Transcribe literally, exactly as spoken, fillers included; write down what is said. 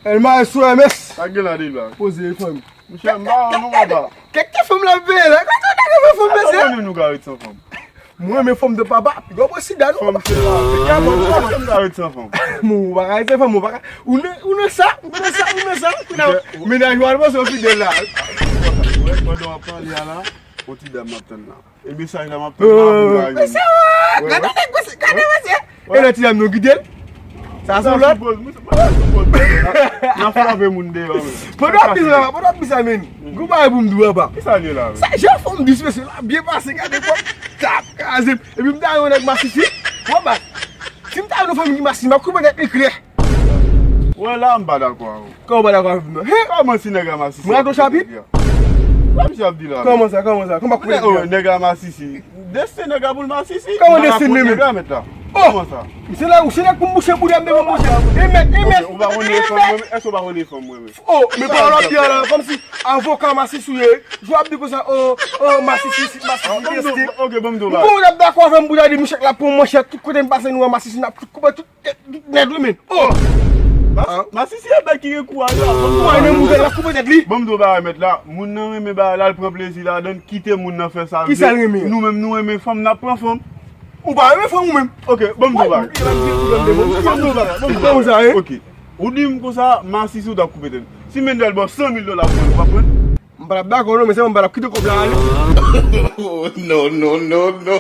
El maestro M S. Sa gen la deja? Poze fanm. Monchè, m pa wè non, papa. Kèk ti fanm la veye la. Kòman w ta gen fanm, mesye? Mwen menm nou ka ret san fanm. Mwen renmen fanm de papa. Piga w sida non. Fanm se la. Piga w sida. Mwen pa ka ret san fanm. Mwen pa ka ret san fanm, mwen pa ka. Ou nan, ou nan sa, ou nan sa, ou nan sa. Ou nan mennaj ou al panse w fidèl la. Wè, pandan w ap pale a la, yon ti dam m ap tann la. E mesaj la m ap tann la pou gade. Mesye, gade nèg mesye, gade mesye. E lè ti dam nou kite l. Sa se yon lòt. N ap frape moun deyò men. Pandan w ap di sa, pandan w ap di sa men. Gwo bagay pou m di w anba. Kisa l ye la men? Sa jan fanm dis mesye la byen pase gade kòm tap kraze m. Epi m ta yon nèg masisi. Wè baz. Si m ta yon fanm ki masisi, m ap koupe tèt li klè. Wè la m pa dakò avè w. Kòman w pa dakò avè m nan? Hen? Kòman si nèg a masisi? Mwen ak yon chapit? Sa misye ap di la? Kòman sa? Kòman sa? Kòman w ap koupe tèt li? Nèg a masisi. Desten nèg a pou l masisi. Kòman desten li menm? Kòman sa? Oh! Se la, se la pou m bouche bouda m devan mouche. E mèt, e mèt. Ou pa konn fanm mwen menm? Èske ou pa konn fanm mwen menm? Oh, men pa w ap di la, kòmsi avoka masisi ou ye. Jou ap di konsa, oh, oh, masisi, masisi, desten. Ok, bon, m di w bagay. Bon, w ap dakò avè m bouda di mouche la pou manchèt, tout kote m pase nou an masisi, n ap tout koupe tout. Nèg wi men. Oh! Masisi e bèk ki gen kouraj la. Mwen menm mwen la koupe tèt li. Bon, m di w bagay mèt la. Moun nan renmen bagay la, l pran plezi ladan l, kite moun nan fè sa l vle. Kisa l renmen? Nou menm nou renmen fanm, n ap pran fanm. Ou pa renmen fanm ou menm? Ok, bon, m di w bagay. Bon, m di w bagay. Bon, m di w bagay. Ok. Ou di m konsa, masisi ou t ap koupe tèt. Si Mendel ba w san mil dola pou mwen, ou p ap pran? M pa t ap dakò non, men sèlman m pa t ap kite kòb la ale. Oh, no, no, no, no.